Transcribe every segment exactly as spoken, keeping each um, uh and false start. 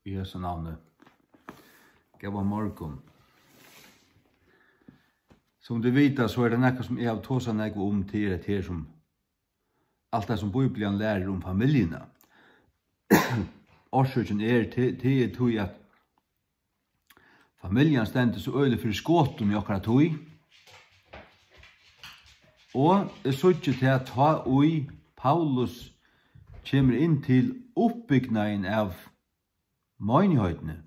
Í Jesu navni. Góðan morgun. Sum tit vita, so er tað nakað, sum eg havi tosað nógv um, tað er hetta her, sum, alt tað, sum Bíblian lærir um familjuna. Orsøkin er, tað, tað er tí, at familjan stendur so øgiliga fyri skotum í okkara tíð. Og eg síggi tað, tá ið Paulus kemur inn til uppbygnaðin av meinigheitini,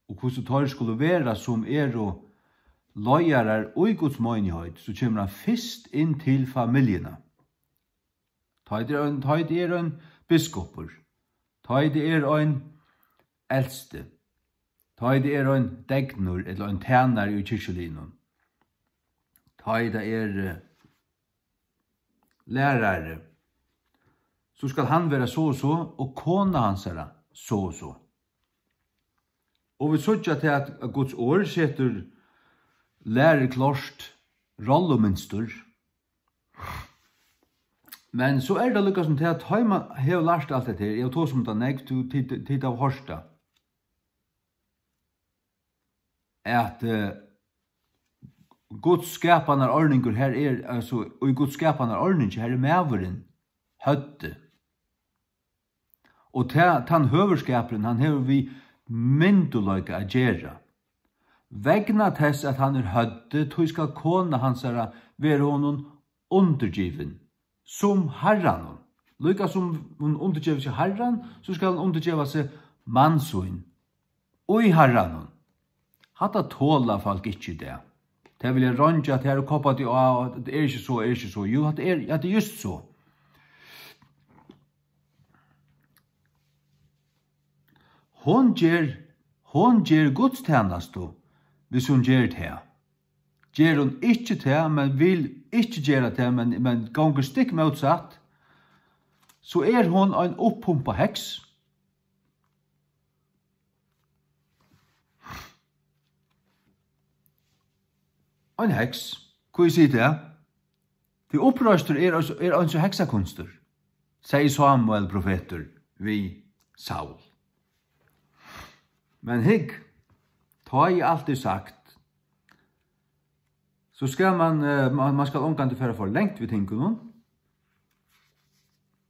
og hvussu teir skulu vera, sum eru leiðarar í Guds meinigheit, so kemur hann fyrst inn til familjuna. Tá ið tað er ein, tá ið tað er ein biskupur, tá ið tað er ein elsti, tá ið tað er ein degnur ella ein tænari í kirkjuliðnum, tá ið tað er, eh, lærari, so skal hann vera so og so, og kona hansara so og so. Og vit síggja til, at Guds orð setur læruklárt rollumynstur. Men so er tað líka sum til, at tá man hevur lært alt hetta her, eg havi tosað um tað nógv, tú, tit, tit hava hoyrt tað, at, eh, Guds skapanarorningur, her er, altso, í Guds skapanarorningi, her er maðurin høvdið. Og ta, tann høvuðskapurin, hann hevur við myndugleika at gera. Vegna tess, at hann er høvdið, tí skal kona hansara vera honum undirgivin, sum Harranum. Líka sum hon undirgevur seg Harran, so skal hon undirgeva seg mann sín í Harranum. Hatta tola fólk ikki í dag. Tey vilja reingja tær og koppa teg á, og tað er ikki so, er ikki so. Jú, hatta er, hatta er júst so. Hon ger, hon ger gudstænastu, hvis hon ger tað. Ger hon ikki tað, men vil ikki gera tað, men, men gongur stikk mótsatt, so er hon ein upppumpað heks. Ein heks. Hví sigi eg tað? Tí uppreistur er, er eins og heksakunstur, segði Sámuel profetur við Saul. Men hygg, tá ið alt er sagt, so skal man, eh, man, man skal ongantíð fara for langt við tingunum.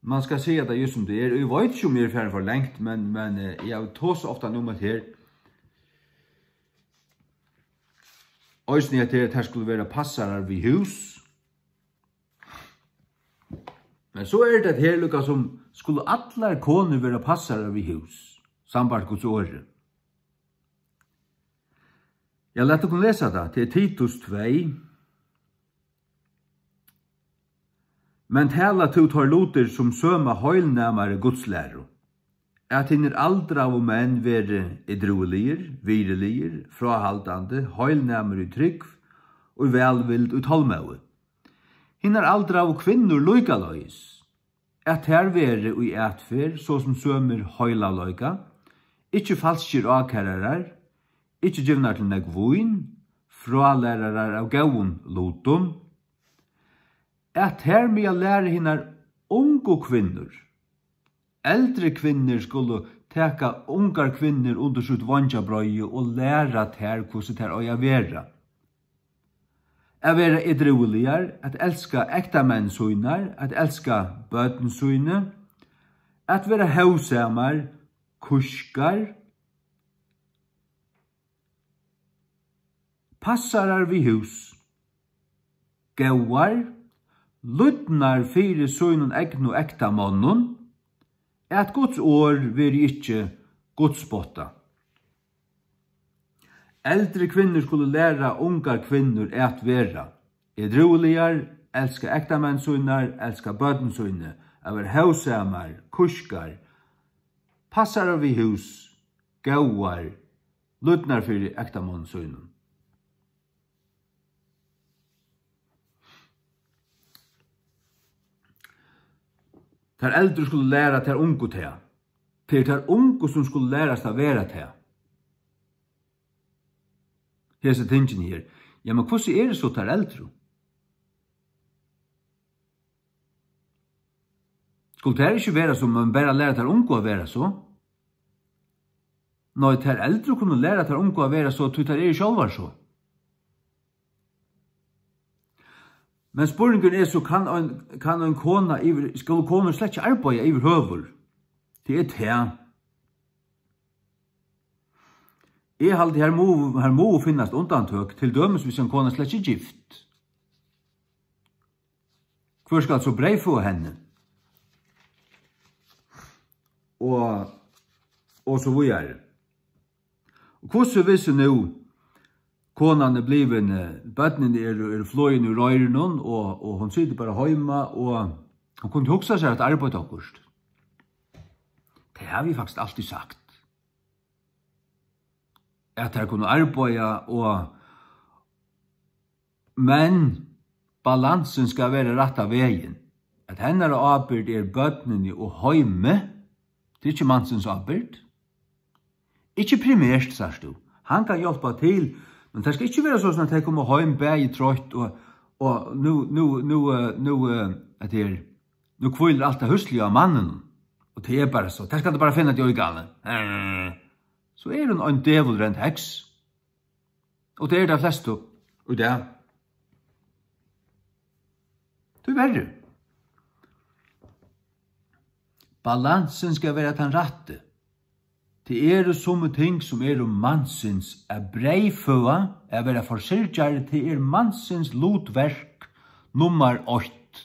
Man skal siga tað júst sum tað er. Eg veit ikki, um eg eri farin for langt, men, men, eh, eg havi tosað ofta um hetta her. Eisini, at tær, tær skulu vera passarar við hús. Men so er tað her líka sum, skulu allar konur vera passarar við hús, sambært Guds orði? Ja, lat okkum lesa tað. Tað er Titus tvey. Men tala tú teir lutir sum søma heilnæmari gudslæru, at hinir aldraðu menn veri edrúiligir, viriligir, fráhaldandi, heilnæmir í trúgv, í vælvild, í tolmóði. Hinar aldraðu kvinnur líkaleiðis, at tær veri í atferð, so sum sømir heilagleika, ikki falskir ákærarar, ikki givnar til nógv vín, frálærarar av góðum lutum, at tær mega læra hinar ungu kvinnur. Eldri kvinnur skulu taka ungar kvinnur undir sítt veingjabreiði og læra tær, hvussu tær eiga at vera. At vera edrúiligar, at elska ektamenn sínar, at elska børn síni, at vera hóvsamar, kúskar, passarar við hús, góðar, lýdnar fyri sínum egnu ektamonnum, at Guds orð veri ikki gudspottað. Eldri kvinnur skulu læra ungar kvinnur at vera edrúiligar, elska ektamenn sínar, elska børn síni, at vera hóvsamar, kúskar, passarar við hús, góðar, lýdnar fyri ektamanni sínum. Tær eldru skulu læra tær ungu tað. Tað eru tær ungu, sum skulu lærast at vera tað. Hesi tingini her. Ja, men hvussu eru so tær eldru? Skulu tær ikki vera so, men bara læra tær ungu at vera so? Nei, tær eldru kunnu læra tær ungu at vera so, tí tær eru sjálvar so. Men spurningurin er so, kann ein, kann ein kona yvir, skulu konur slett ikki arbeiða yvirhøvur? Tað er tað. Eg haldi, her mugu, her mugu finnast undantøk, til dømis, hvis ein kona slett ikki er gift. Hvør skal so breyðføða henni? Og, og so víðari. Og hvussu vissi nú, konan er blivin, eh, børnini eru, eru flogin úr reiðrunum, og, og hon situr bara heima, og hon kundi hugsa sær at arbeiða okkurt. Tað havi eg faktiskt altíð sagt. At tær kunnu arbeiða, og, men balansin skal vera rætta vegin. At hennara ábyrgd er børnini og heimið, tað er ikki mansins ábyrgd. Ikki primert, sært tú. Hann kann hjálpa til, men tað skal ikki vera soleiðis, at tey koma heim bæði troytt og, og nú, nú, nú, eh, nú, eh, at tað er, nú hvílir alt tað húsliga á manninum. Og tað er bara so. Tað skal tað bara finna til í galið. Eh, so er hon ein dævulrend heks. Og tað eru tey flestu í dag. Tíverri. Balansin skal vera tann rætti. Tað eru summi ting, sum eru mansins. At breyðføða, at vera forsyrgjari, tað er mansins lutverk nummar eitt.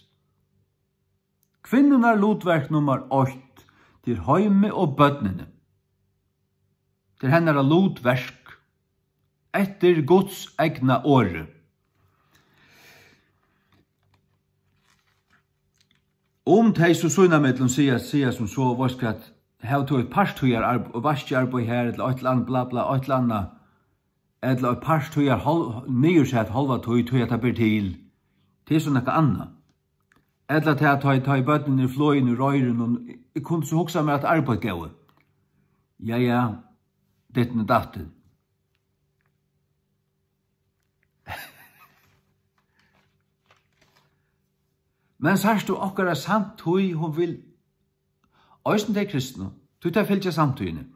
Kvinnunnar lutverk nummar eitt, tað er heimið og børnini. Tað er hennara lutverk, eftir Guds egna orði. Um tey so sínámillum siga, siga sum so, veitst hvat, hav tú eitt parttíðar-, vaskiarbeiði her, ella eitt ella annað, bla, bla, eitt ella annað, ella eitt parttíðar-, hálv-, niðursett hálva tíð, tí at tað ber til. Tað er so nakað annað. Ella tað, tá, tá ið børnini eru flogin úr reiðrunum, eg kundi so hugsað mær at arbeitt, góði. Ja, ja, ditten og datten. Men sært tú, okkara samtíð, hon vil, eisini tey kristnu, tí tey fylgja samtíðini.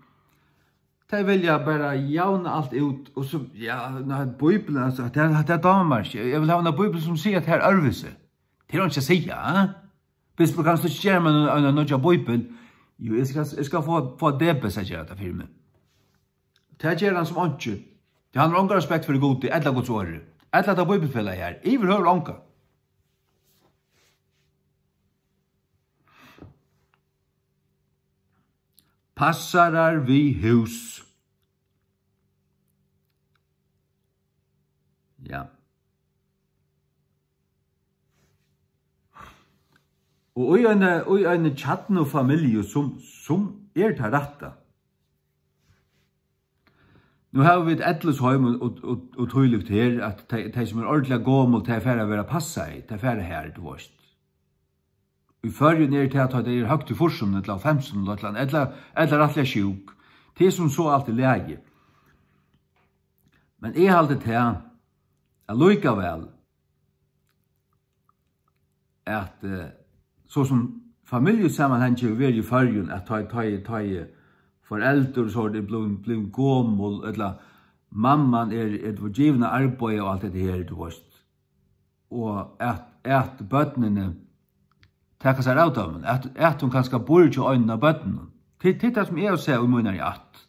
Tey vilja bara javna alt út, og so, ja, nei, Bíblian, altso, tað, tað dámar mær ikki. Eg vil hava eina bíbel sum sigur at tað er øðrvísi. Tað er einki at siga, eh? Bispu, kanst tú ikki gera mær eina, eina nýggja bíbel? Jú, eg skal, eg skal fáa, fáa Debes at gera tað fyri meg. Tað ger hann sum einki. Tí hann hevur ongan respekt fyri Gudi, ella Guds orði, ella tað bíbelfelagið her. Yvirhøvur ongan. Passarar við hús. Ja. Og í eini, í eini kjarnufamilju, sum, sum er tað rætta. Nú hava vit ellisheim og, og, og, og tílíkt her, at tey, tey sum eru ordiliga gomul, tey fara at verða passaði, tey fara har, tú veitst. Í Føroyum er tað, tá tey eru høgt í fýrsunum ella hálvfemsunum ella, ella, ella rættiliga sjúk. Tað er sum so alt í lagi. Men eg haldi tað, allíkavæl, at, eh, so sum familjusamanhangin hevur verið í Føroyum, at tá, tá, tá foreldur so er blivin, blivin gomul, ella mamman er, er givin at arbeiða og alt hetta her, tú veitst. Og at, at børnini taka sær av teimum, at, at hon kanska býr hjá einum av børnunum. Tað, tað er tað, sum eg havi sæð í mínari ætt.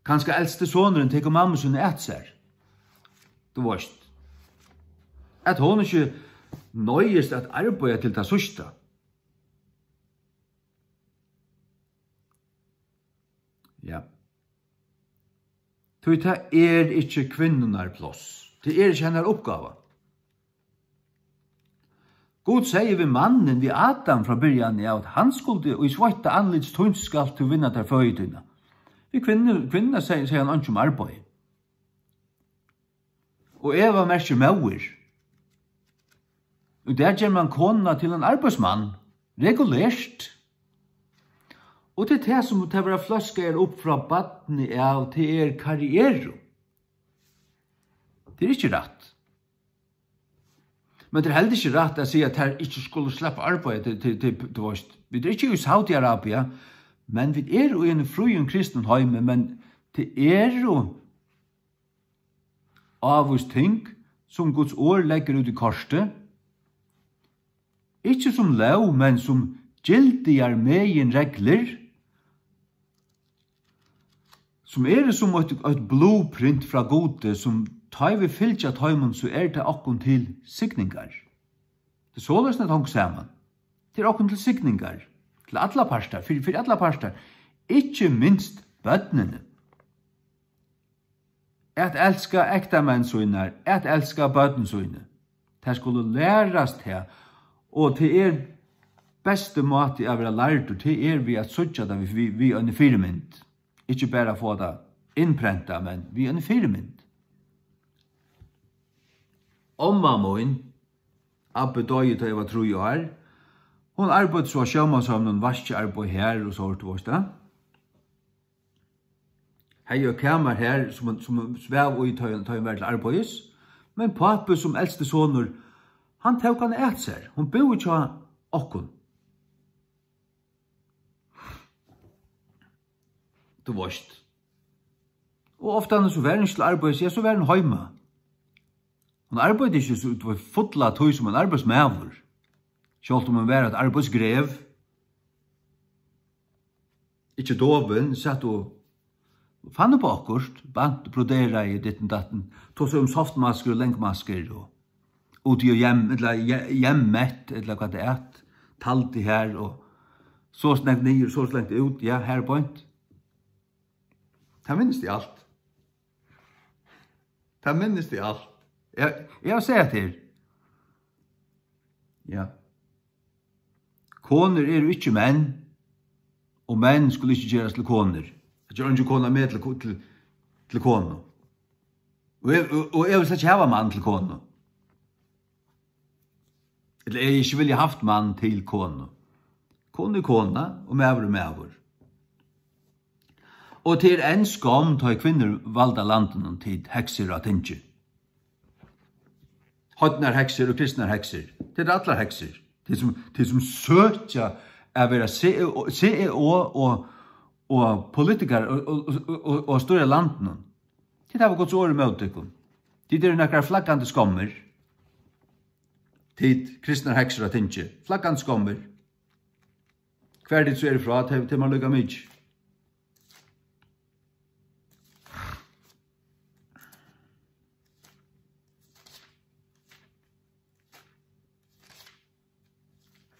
Kanska elsti sonurin tekur mammu sína at sær. Tú veitst. At hon ikki noyðist at arbeiða til tað síðsta. Ja. Tí tað er ikki kvinnunnar pláss. Tað er ikki hennara uppgáva. Gud segði við mannin, við Adam frá byrjan av, at hann skuldi: "Í sveitti andlits tíns skalt tú vinna tær føði tína." Við kvinnu, kvinnuna segði, segði hann einki um arbeiði. Og Eva merkir móðir. Og í dag ger mann konuna til ein arbeiðsmann, regulert. Og tað er tað, sum tað verða fløskaðar upp frá barni av, tað er karrieru. Tað er ikki rætt. Men tað er heldur ikki rætt at siga, at tær ikki skulu sleppa arbeiði til, til, til, tú veitst, vit eru ikki í Saudi-Arabia, Men vit eru í einum fríum kristnum heimi, men tað eru ávís ting, sum Guds orð leggur út í kortið. Ikki sum lóg, men sum gyldigar meginreglur, sum eru sum eitt, eitt blueprint frá Gudi, sum tá ið vit fylgja teimum, so er tað okkum til signingar. Tað er soleiðis, at tað hongur saman. Tað er okkum til signingar, til allar partar, fyri, fyri allar partar, ikki minst børnini. At elska ektamenn sínar, at elska børn síni. Tær skulu lærast tað, og tað er besti máti at vera lærdur, tað er við at síggja tað við, við, við eini fyrimynd. Ikki bara fáa tað innprentað, men við eini fyrimynd. Omma mín, abbi doyði, tá eg var trý ár. Hon arbeiddi so á sjómanshøvnini, vaskiarbeiði har og so, tú veist tað. Hevði eitt kamar har, sum hon, sum hon svav í, tá hon, tá hon var til arbeiðis. Men pápi, sum elsti sonur, hann tók hana at sær. Hon búði hjá okkum. Tú veist. Og ofta, so var hon ikki til arbeiðis, ja, so var hon heima. Hon arbeiddi ikki so, tú veist, fulla tíð sum ein arbeiðsmaður. Sjálvt um hon var eitt arbeiðsgrev. Ikki dovin, satt og fann upp á okkurt, bant, broderaði, ditten datten, tosaði um softmaskur og langmaskur og úti og heim, ella he-, hjemmet, ella hvat tað er, taldi har og so slangt niður, so slangt út, ja, har beint. Tað minnist eg alt. Tað minnist eg alt. Eg, eg havi sagt tað her. Ja. Konur eru ikki menn, og menn skulu ikki gerast til konur. Tað ger eingin kona meg til ko-, til, til konu. Og eg, og, og eg vil slett ikki hava mann til konu. Ella eg hevði ikki viljað havt mann til konu. Kona er kona, og maður er maður. Og tað er enn skomm, tá ið kvinnur valda landinum, tit heksur á tingi. Heidnar heksur og kristnar heksur. Tað eru allar heksur. Tey sum, tey sum søkja at vera C E O, C E O og, og politikarar og, og, og, og, og stýra landinum. Tit hava Guds orð ímóti tykkum. Tit eru nakrar flaggandi skommir. Tit kristnar heksur á tingi. Flaggandi skommir. Hvar tit so eru frá, tað, tað er mær líka mikið.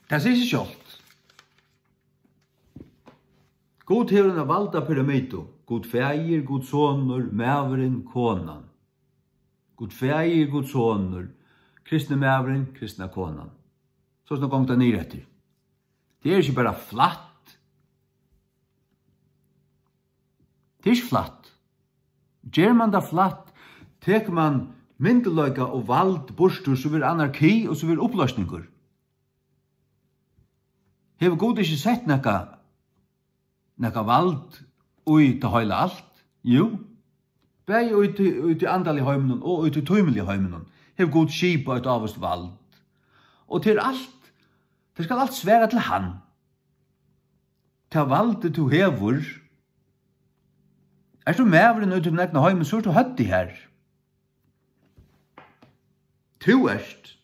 Tað sigur seg sjálvt. Gud hevur eina valdapyramidu. Gud Faðir, Gud Sonur, Maðurin, Konan. Gud Faðir, Gud Sonur, kristni maðurin, kristna konan. So snart gongur tað niður eftir. Tað er ikki bara flatt. Tað er ikki flatt. Ger mann tað flatt, tekur mann myndugleika og vald burtur, so verður anarki og so verður uppløsningur. Hevur Gud ikki sett nakað, nakað vald í tað heila alt? Jú, bæði í tí, í tí andaliga heiminum og í tí tímiliga heiminum hevur Gud skipað eitt ávíst vald. Og tað er alt, tað skal alt svara til hann. Tað valdið tú hevur, ert tú maðurin í tínum egna heimi, so ert tú høvdið har. Tú ert.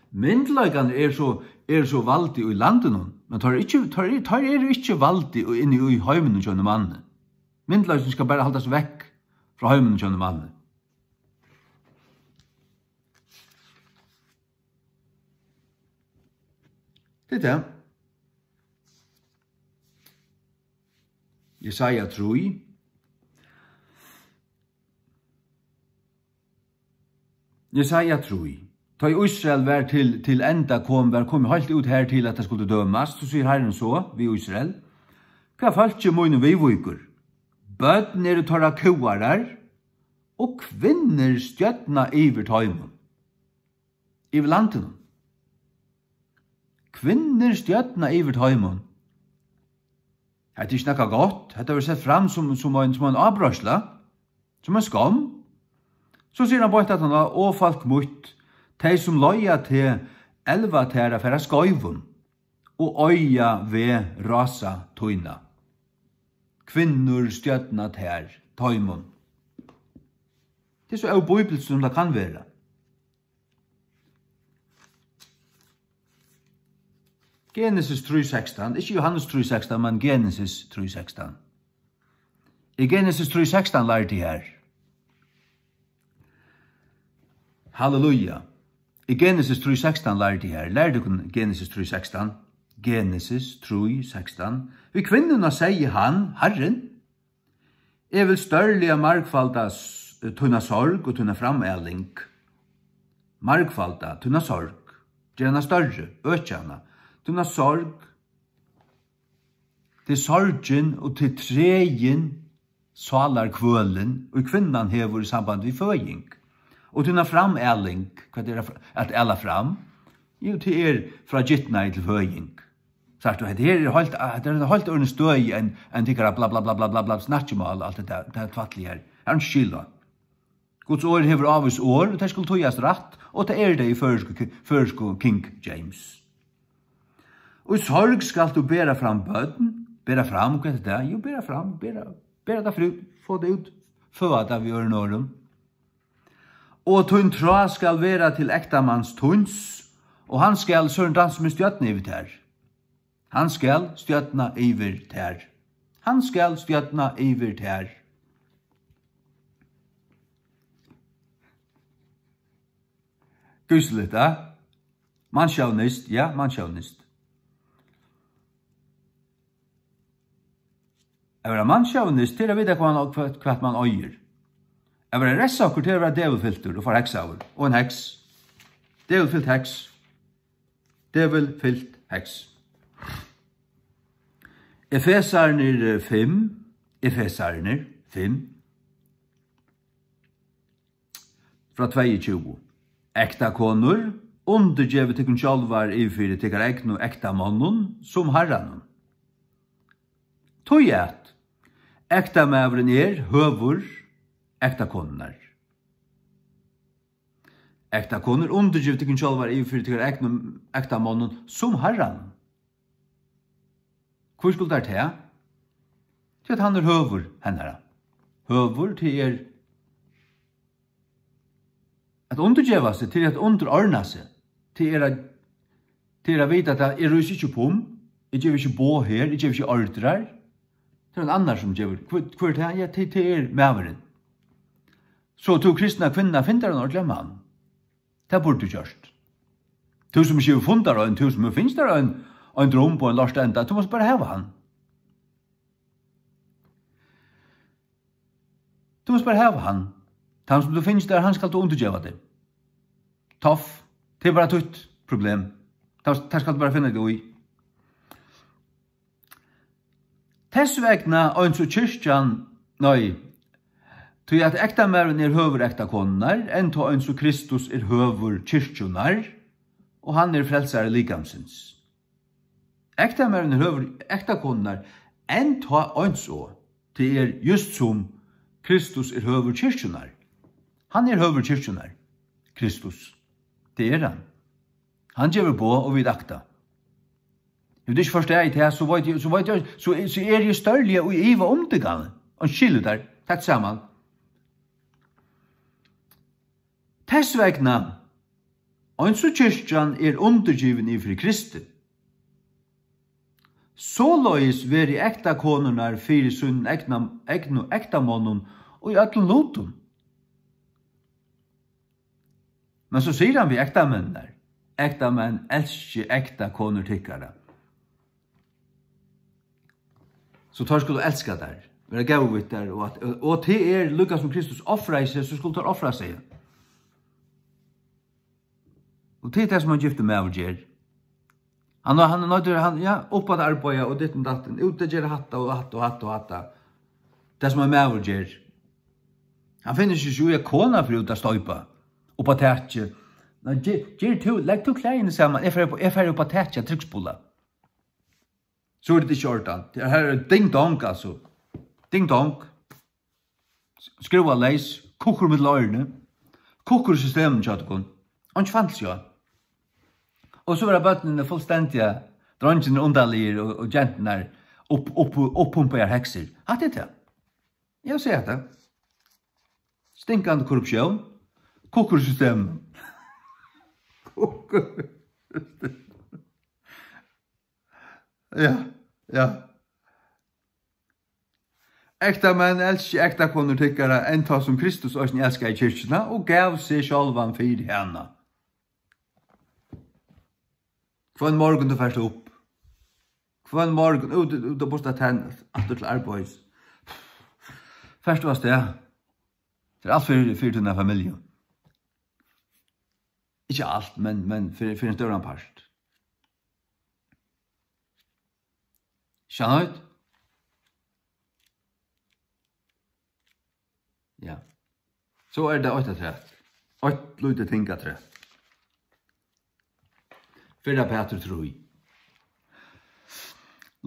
Myndugleikarnir eru so, eru so valdir í landinum, men teir eru ikki, teir eru, teir eru ikki valdir í, inni í heiminum hjá einum manni. Myndugleikin skal bara haldast vekk frá heiminum hjá einum manni. Tað er tað. Jesaja trý. Jesaja trý. Tá ið Ísrael var til, til enda kom, var komið heilt út her til, at tað skuldi dømast, so sigur Harrin so við Ísrael: Hvat fólki mínum viðvíkur? Børn eru teirra kúgarar, og kvinnur stjórna yvir teimum, yvir landinum. Kvinnur stjórna yvir teimum. Hetta er ikki nakað gott. Hetta verður sett fram sum, sum ein, sum ein ábreiðsla, sum ein skomm. So sigur hann beint aftaná: Ó fólk mítt, tey sum leiða teg, elva tær at fara skeivum. og eiga veg rása tína. Kvinnur stjórna tær, teimum. Tað er so óbíblisk, sum tað kann vera. Genesis trý sekstan, ikki Johannes trý sekstan, men Genesis trý sekstan. Í Genesis trý sekstan lærdi her. Halleluja. Í Genesis trý sekstan lærdi her. Lærdi kun Genesis trý sekstan. Genesis trý sekstan. Við kvinnuna segði hann, Harrin, eg vil stórliga margfalda s-, tína sorg og tína framaling. Margfalda tína sorg. Ger hana størri, økja hana. Tína sorg. Til sorgin og til tregin sálarkvølin, ið kvinnan hevur í samband við føðing. Og tína framaling, hvat er at fr-, at ala fram? Jú, tað er frá gitnaði til føðing. Sært tú, hetta her er heilt, hetta er ein heilt øðrum støði enn, enn tykkara bla, bla, bla, bla, bla, bla, snakkimál, alt hetta, tað er tvætl her. Her er ein skil á. Guds orð hevur ávís orð, og tey skulu týðast rætt, og tað eru tey í føroysku ki-, føroysku King James. Og í sorg skalt tú bera fram børn, bera fram, hvat er tað? Jú, bera fram, bera, bera tað frá, fá tað út, føða tað við øðrum orðum. Og tín trá skal vera til ektamanns tíns, og hann skal, Søren Dansen, stjórna yvir tær. Hann skal stjórna yvir tær. Hann skal stjórna yvir tær. Gúsligt, ja? Mannsjåvinist, ja, mannsjåvinist. At vera mannsjåvinist, tað er at vita, hvat, hvat, hvat mann eigur. At vera reyðsokkur, tað er at vera dævilfyltur og forheksaður. Og ein heks. Dævilfylt heks. Dævilfylt heks. Efesarnir, eh, fimm. Efesarnir fimm. Frá tveyogtjúgu. Ektakonur, undirgevið tykkum sjálvar yvir fyri tykkara egnu ektamonnum, sum Harranum. Tí at ektamaðurin er høvur ektakonunnar. Ektakonur, undirgevið tykkum sjálvar yvir fyri tykkara egnu ektamonnum, sum Harranum. Hví skulu tær tað? Tí at hann er høvur hennara. Høvur, tað er at undirgeva seg, tað er at undirordna seg. Tað er at, tað er at vita, at eg rísi ikki upp um, eg gevi ikki boð her, eg gevi ikki ordrar. Tað er ein annar, sum gevur. Hvør, hvør er tað? Ja, tað, tað er maðurin. So tú, kristna kvinna, finn tær ein ordiligan mann. Tað burdi tú gjørt. Tú sum ikki hevur funnið ein, tú sum hevur fingið tær ein, ein drumb og ein lortenda, tú mást bara hava hann. Tú mást bara hava hann. Tann sum tú fingið tær, hann skal tú undirgeva teg. Tough. Tað er bara títt problem. Tað, tað skal tú bara finna teg í. Tess vegna eins og kirkjan, nei, tí at ektamaðurin er høvur ektakonunnar, enn tá eins og Kristus er høvur kirkjunnar, og hann er frelsari likamsins. Ektamaðurin er høvur ektakonunnar, enn tá eins og, tað er júst sum Kristus er høvur kirkjunnar. Hann er høvur kirkjunnar, Kristus. Tað er hann. Hann gevur boð og vit akta. Hevur tú ikki forstaðið tað, so veit eg, so veit eg, so, so eri eg stórliga í iva um tykkum. Og skilir tær, tætt saman. Tess vegna, eins og kirkjan er undirgivin yvir fyri Kristi, soleiðis veri ektakonurnar fyri sínum egna, egnu ektamonnum í øllum lutum. Men so sigur hann við ektamenninar: Ektamenn, elskið ektakonur tykkara, so teir skulu elska tær, vera góð við tær, og at, og tað er líka sum Kristus ofraði seg, so skulu teir ofra seg. Og tað er tað, sum ein giftur maður ger. Hann, hann er noyddur, hann, ja, upp at arbeiða og ditten datten, út at gera hatta og hatta og hatta og hatta. Tað, sum ein maður ger. Hann finnur seg ikki í, at kona fer út at stoypa upp á takið. Nei, ger, ger tú, legg tú klæðini saman, eg fari upp, eg fari upp á takið at trýggspulla. So er tað ikki í ordan. Tað her er ding dong, altso. Ding dong. Skrúva leys, kukkur millum oyruni. Kukkur í systeminum hjá tykkum. Einki fantilsi á. Og so verða børnini fullstendiga Dreingirnir undarligir og, og genturnar upp, upp, uppumpaðar heksir. Hatta er tað. Eg sigi hatta. Stinkandi korruptión. Kukkursystem. Kukkur-, ja, ja. Ekta menn, elskið ekta konur tykkara, enn tá sum Kristus eisini elskaði kirkjuna og gav seg sjálvan fyri hana. Hvønn morgun tú fert upp, hvønn morgun, út, út og burtur at tenn, aftur til arbeiðis. Fert tú avstað? Tað er alt fyri, fyri tína familju. Ikki alt, men, men fyri, fyri ein stóran part. Skjønner du? Ja. So er tað eitt afturat. Eitt lítið ting afturat. Fyrra Pætur trý.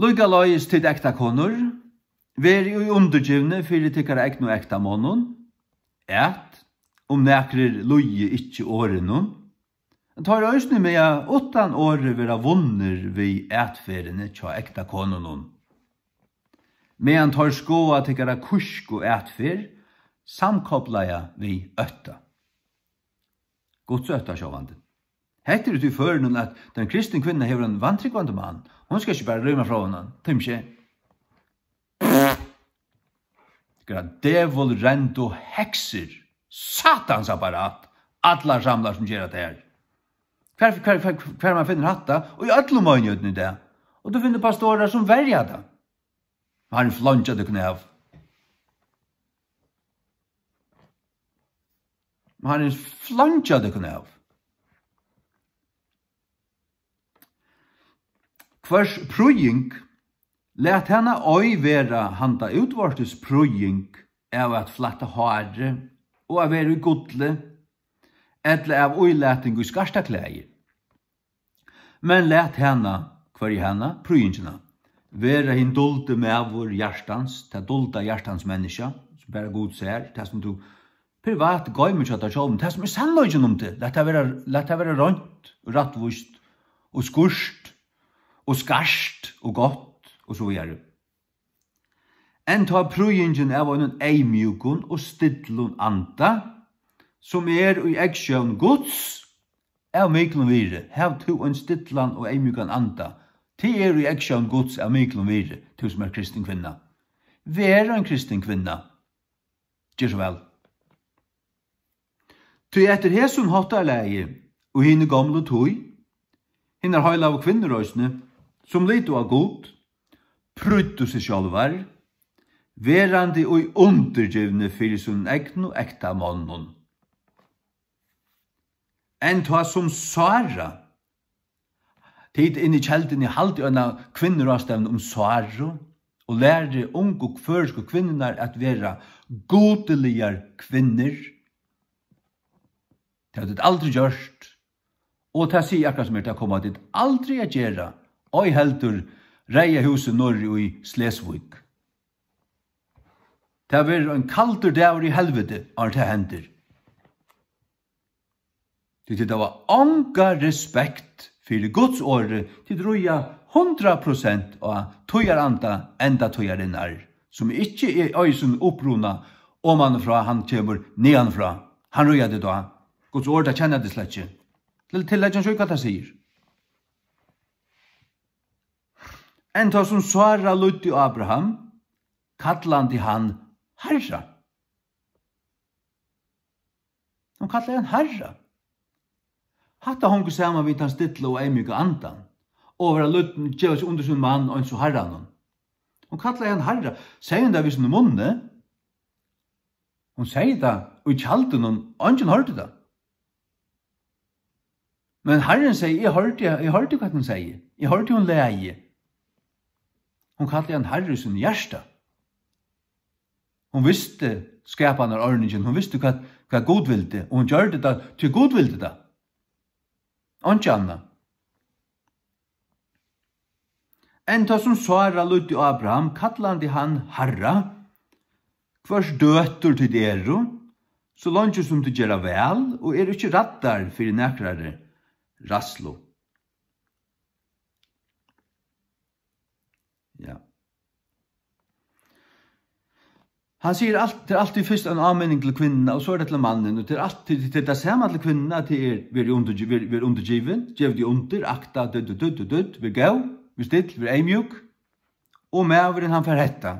Líkaleiðis tit ektakonur, verið í undirgivni fyri tykkara egnu ektamonnum, at, um nakrir lýði ikki orðinum, teir eisini mega uttan orði vera vunnir við atferðini hjá ektakonunum, meðan teir skoða tykkara kúsku atferð samkoplaða við ótta. Guds ótta, sjálvandi. Hetta er úti í førinum, at ein kristin kvinna hevur ein vantrúgvandi mann. Hon skal ikki bara rýma frá honum. Tímir ikki. Tykkara dævulrendu heksir. Satans apparat. Allar samlar sum gera tað her. Hvar, hvar, hvar, hvar man finnur hatta? Og í øllum meinigheitini í dag. Og tú finnur pastorar sum verja tað. Harrin fleingja tykkum av. Harrin fleingja tykkum av. Hvørs prýðing, lat hana ei vera handa útvortis prýðing av at flætta hárið og at vera í gulli, ella av ílating í skartaklæði. Men lat hana, hvørja hana, prýðingina, vera hin duldi maður hjartans, tað dulda hjartans menniskja, sum bara Gud sær, tað sum tú privat goymir hjá tær sjálvum, tað sum er sannleikin um teg, lat tað vera, lat tað vera reint og rættvíst og skýrt og skart og gott og so víðari. Enn tá prýðingin av einum eyðmjúkum og stillum anda, sum er í eygsjón Guds, av miklum virði. Hav tú ein stillan og eyðmjúkan anda, tað er í eygsjón Guds av miklum virði, tú sum ert kristin kvinna. Ver ein kristin kvinna. Ger so væl. Tí eftir hesum háttarlagi og hini gomlu tíð, hinar heilagu kvinnur eisini, sum litu á Gud, prýddu seg sjálvar, verandi í undirgivni fyri sínum egnu ektamonnum. Enn tá sum Sára, tit inni í Kelduni haldið eina kvinnuráðstevnu um Sáru og lærið ungu føroysku kvinnurnar at vera gudiligar kvinnur. Tað hava tit aldri gjørt, og tað sigi eg akkurát sum er, tað koma tit aldri at gera, ei heldur Reyða húsið norðuri í Slesvík. Tað verður ein kaldur dagur í helviti, áðrenn tað hendir. Tí tit hava onga respekt fyri Guds orði, tit ríða hundrað prosent á tíðaranda endatíðarinnar, sum ikki er, eigur sín uppruna omanfrá, hann kemur niðanfrá. Hann ríða tit á. Guds orð, tað kenna tit slett ikki. Til, til leggjum so í, hvat tað sigur. Enn tá sum Sára lýddi Abraham, kallandi hann Harra. Hon kallaði hann Harra. Hatta hongur saman við tann stilla og eyðmjúka andan, og at vera lýdin, geva seg undir sín mann eins og Harranum. Hon kallaði hann Harra. Segði hon tað við sínum munni? Hon segði tað í tjaldinum, eingin hoyrdi tað. Men Harrin segði, eg hoyrdi, eg hoyrdi, hvat hon segði. Eg hoyrdi, hon legði. Hon kallaði hann Harra í sínum hjarta. Hon visti skapanarorningin, hon visti, hvat, hvat Gud vildi, og hon gjørdi tað, tí Gud vildi tað. Einki annað. Enn tá sum Sára lýddi Abraham, kallandi hann Harra, hvørs døtur tit eru, so leingi sum tit gera væl og eru ikki ræddar fyri nakrari ræðslu. Hann sigur alt, tað er altíð fyrst ein áminning til kvinnuna, og so er tað til mannin, og tað er altíð, tað er tað sama til kvinnuna, tað er, ver undir, ver, ver undirgivin, gev teg undir, akta, dutt, dutt, dutt, dutt, ver góð, ver still, ver eyðmjúk. Og maðurin, hann fær hetta.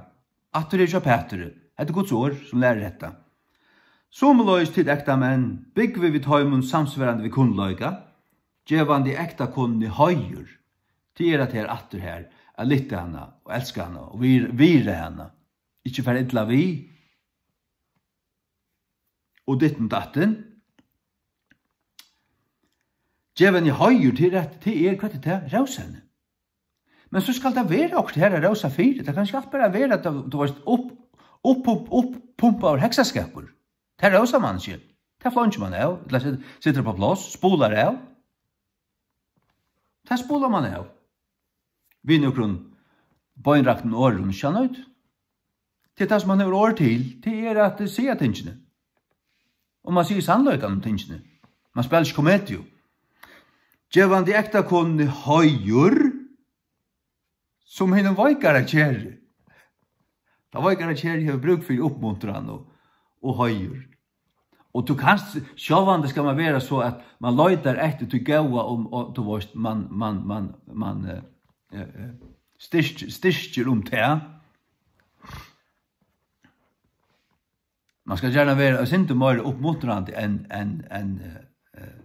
Aftur er hjá Pæturi. Hetta er Guds orð, sum lærir hetta. Somuleiðis tit ektamenn, búgvið við teimum samsvarandi við kunnleika, gevandi ektakonuni heiður. Tað er at her aftur her, at lyfta hana og elska hana og vir-, virða hana. Ikki fara illa við. Og ditten datten. Gev henni heiður, tað er at, tað er, hvat er tað? Rósa henni. Men so skal tað vera okkurt her at rósa fyri. Tað kann ikki alt bara vera at, tú veist, upp, upp, upp, upp, pumpaður heksaskapur. Tað rósar man ikki. Tað fleingar man av. Ella set-, setur upp á pláss, spular av. Tað spular man av. Við nøkrum beinraktum orðum, skjønner du? Tað er tað, sum man hevur orð til. Tað er at, eh, siga tingini. Og man sigur sannleikan um tingini. Man spælir ikki komediu. Gevandi ektakonuni heiður, sum hinum veikara keri. Tann veikara keri hevur brúk fyri uppmuntran og, og heiður. Og tú kanst, sjálvandi skal man vera so, at man leitar eftir tí góða, um, og, tú veist, man, man, man, man, eh, eh, eh, styrkir, styrkir um tað. Man skal gjarna vera eitt sindur meira uppmuntrandi enn, enn, enn, eh, eh,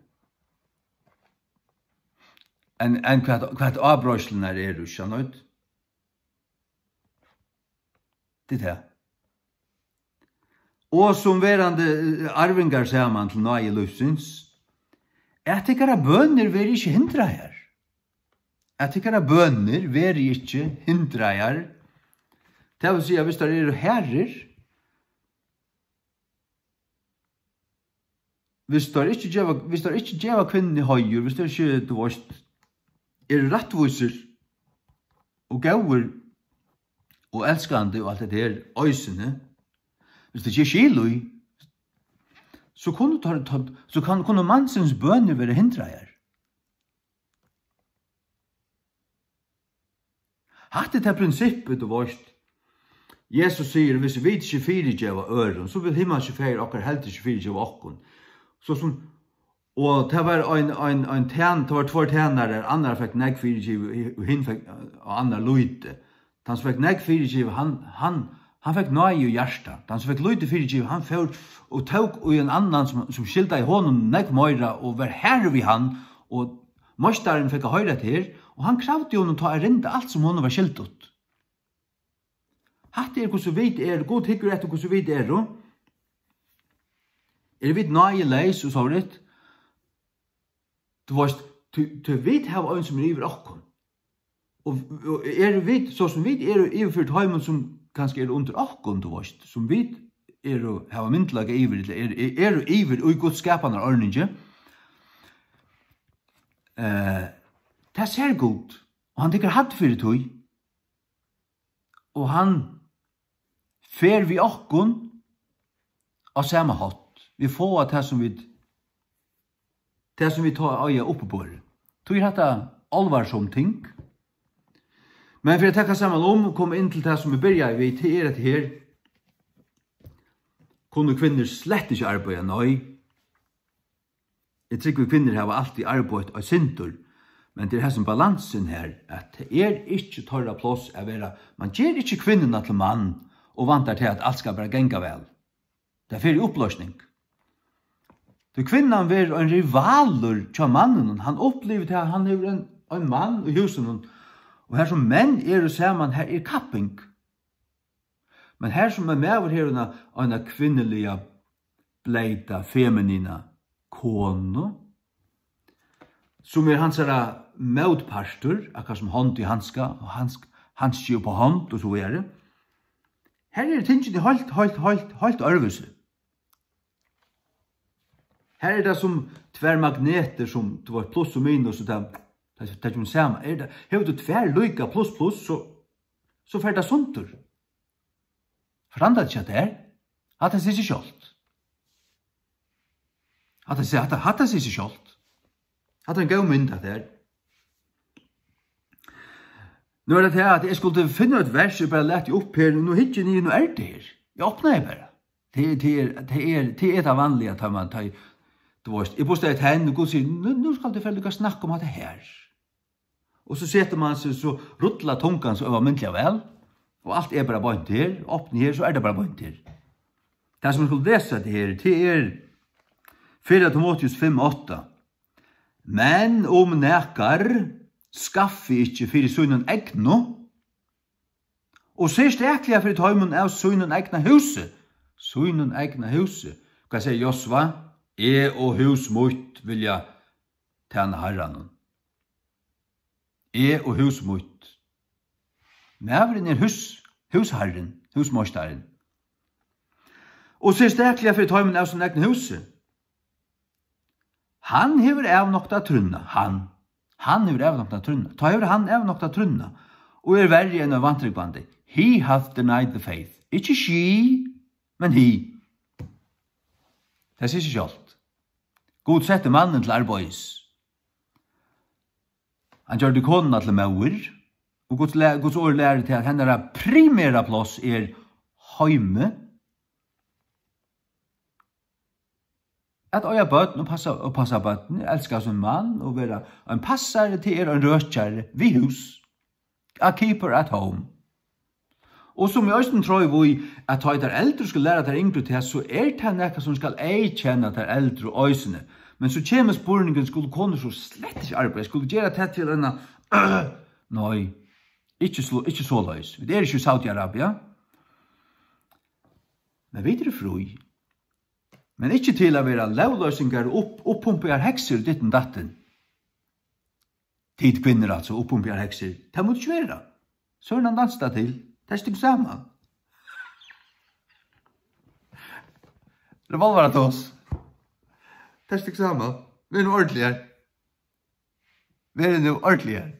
enn, enn hvat, hvat ábreiðslurnar eru, skjønner du? Tað er tað. Og sum verandi, eh, arvingar saman til náði lívsins, at tykkara bønir verði ikki hindraðar. At tykkara bønir verði ikki hindraðar. Tað vil siga, hvis teir eru harðir, hvis teir ikki geva, hvis teir ikki geva kvinnuni heiður, hvis teir ikki, tú veist, eru rættvísir og góðir og elskandi og alt hetta her, eisini, hvis teir ikki eru skil í, so kunnu teir, teir, so kann, kunnu mansins bønir vera hindraðar. Hatta er tað prinsippið, tú veist. Jesus sigur, hvis vit ikki fyrigeva øðrum, so vil himmalski Faðir okkara heldur ikki fyrigeva okkum. So sum, og tað var ein, ein, ein tæn-, tað var tveir tænarar, annar fekk nógv fyrigivið, og hin fekk, og annar lítið. Tann sum fekk nógv fyrigivið, hann, hann, hann fekk náði í hjarta. Tann sum fekk lítið fyrigivið, hann fór og tók í ein annan, sum, sum skyldaði honum nógv meira, og var harður við hann, og meistarin fekk at hoyra hetta her, og hann kravdi honum tá at rinda alt, sum honum var skyldut. Hatta er, hvussu vit eru. Gud hyggur eftir, hvussu vit eru. Eru vit náðileys og sovorðið? Tú veist, tí, tí vit hava ein, sum er yvir okkum. Og, og eru vit, so sum vit eru yvir fyri teimum, sum kanska eru undir okkum, tú veist, sum vit eru, hava myndugleika yvir, ella eru, eru yvir í Guds skapanarordningi, eh, tað sær Gud, og hann tekur hædd fyri tí. Og hann fer við okkum á sama hátt. Vit fáa tað, sum vit, tað, sum vit tá eiga uppiborið. Tí er hatta álvarsom ting. Men fyri at taka saman um, koma inn til tað, sum vit byrjaðu við, tað er, at her kunnu kvinnur slett ikki arbeiða, nei. Eg trúgvi, kvinnur hava altíð arbeitt eitt sindur, men tað er hesin balansin her, at tað er ikki teirra pláss at vera, man ger ikki kvinnuna til mann og væntar til, at alt skal bara ganga væl. Tað fer í uppløsning. Tí kvinnan verður ein rivalur hjá manninum, hann upplivir tað, at hann hevur ein, ein mann í húsinum, og har sum menn eru saman, har er kapping. Men har sum ein maður hevur eina, eina kvinnuliga, bleyta, feminina konu, sum er hansara mótpartur, akkurát sum hond í handska, og handsk-, handski upp á hond, og so víðari. Har eru tingini heilt, heilt, heilt, heilt øðrvísi. Har er tað sum tvær magnetir, sum, tú veist, pluss og minus, og tað, tað, tað kemur saman. Er tað, hevur tú tvær líka pluss, pluss, so, so fer tað sundur. Forandrar tað ikki tær? Hatta sigur seg sjálvt. Hatta sigur, hatta, hatta sigur seg sjálvt. Hatta er ein góð mynd, hatta her. Nú er tað tað, at eg skuldi finna eitt vers, eg bara lati upp her, nú hyggi eg niður, nú er tað her. Eg opnaði bara. Tað er, tað er, tað er, tað er tað vanliga, tá man, tá, tú veist, eg bustaði tenn, og Gud sigur, "Nú, nú skal tú fara líka at snakka um hatta her." Og so setur man seg, so rullar tungan so óalmindiliga væl, og alt er bara beint her, opni her, so er tað bara beint her. Tað, sum eg skuldi lesa, tað her, tað er fyrra Timoteus fimm átta. "Men um nakar skaffi ikki fyri sínum egnu, og serstakliga fyri teimum av sínum egna húsi," sínum egna húsi, hvat sigur Josva? "Eg og hús mítt vilja tæna Harranum." Eg og hús mítt. Maðurin er hús, húsharrin, húsmeistarin. Og serstakliga fyri teimum av sínum egna húsi. Hann hevur avnoktað trúnna, hann. Hann hevur avnoktað trúnna. Tá hevur hann avnoktað trúnna. Og er verri enn ein vantrúgvandi. He hath denied the faith. Ikki she, men he. Tað sigur seg sjálvt. Gud setti mannin til arbeiðis. Hann gjørdi konuna til móðir, og Guds læ-, Guds orð lærir til, at hennara primera pláss er heimi. At eiga børn og passa, og passa børn, elska sín mann og vera ein passari, tað er ein røkjari við hús. A keeper at home. Og sum eg eisini trúgvi í, at tá ið tær eldru skulu læra tær yngru tað, so er tað nakað, sum skal eyðkenna tær eldru eisini. Men so kemur spurningurin, skulu konur so slett ikki arbeiða? Skulu gera tað til eina, nei, ikki so, ikki soleiðis. Vit eru ikki í Saudi-Arabia. Men vit eru frí. Men ikki til at vera lógloysingar og upp-, uppumpigar heksur, ditten datten. Tit kvinnur, altso, uppumpigar heksur, tað má ikki vera. Søren hann dansa til. Tað er stikk saman. Revolveratos. Tað er stikk saman. Ver nú ordiligar. Ver nú ordiligar.